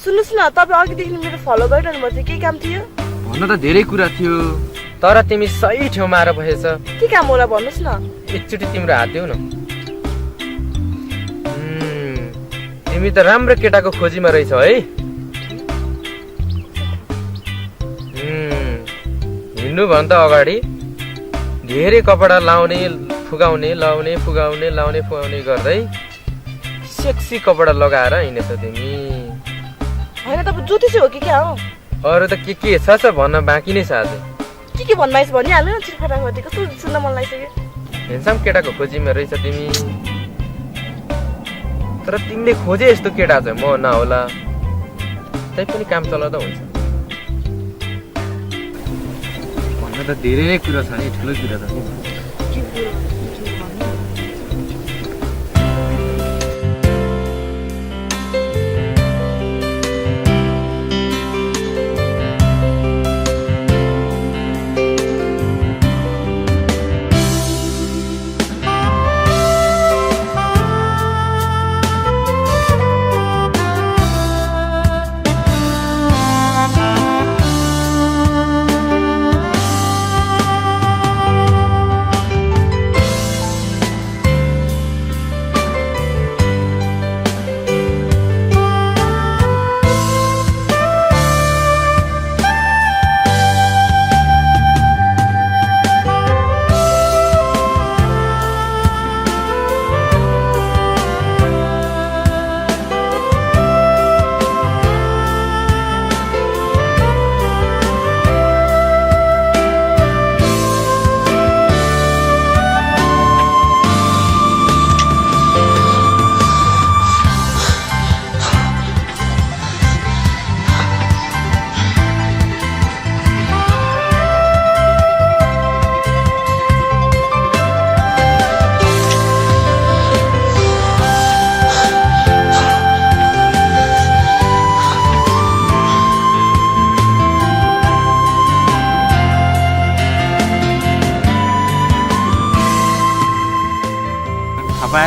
सुन्नुस् न, तपाईँ अघिदेखि मेरो फलो गरिरहनु भएको थियो, के काम थियो? भन्न त धेरै कुरा थियो, तर तिमी सही ठाउँमा आएर बसेछ। के काम होला भन्नुस् न। एकचोटि तिम्रो हात देऊ न। तिमी त राम्रो केटाको खोजीमा रहेछौ है। हिँड्नुभन्दा अगाडि धेरै कपडा लाउने फुगाउने लाउने फुगाउने लाउने फुगाउने गर्दै सेक्सी कपडा लगाएर हिँडेछौ तिमी। होइन तपाईँ ज्योतिषी हो कि क्या हो? अरू त के छ भन्न बाँकी नै छ आज। के भनिमाइस भनिहाल्नु न, चिरफटाफटी कस्तो सुन्न मन लागिसक्यो। हेन्सम केटाको खोजीमा रहेछ तिमी, तर तिमीले खोजे यस्तो केटा चाहिँ म नहोला। तै पनि काम चलाउँदा हुन्छ। भन्न त धेरै नै कुरा छ नि, ठुलो कुरा त। के कुरो?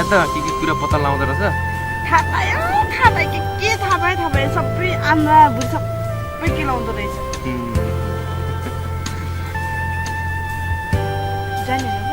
थाहा त के कुरा पत्ता लगाउँदो रहेछ। थाहा पायो के थाहा पायो सबै आमा बुढी सबै के लाउँदो रहेछ। जाने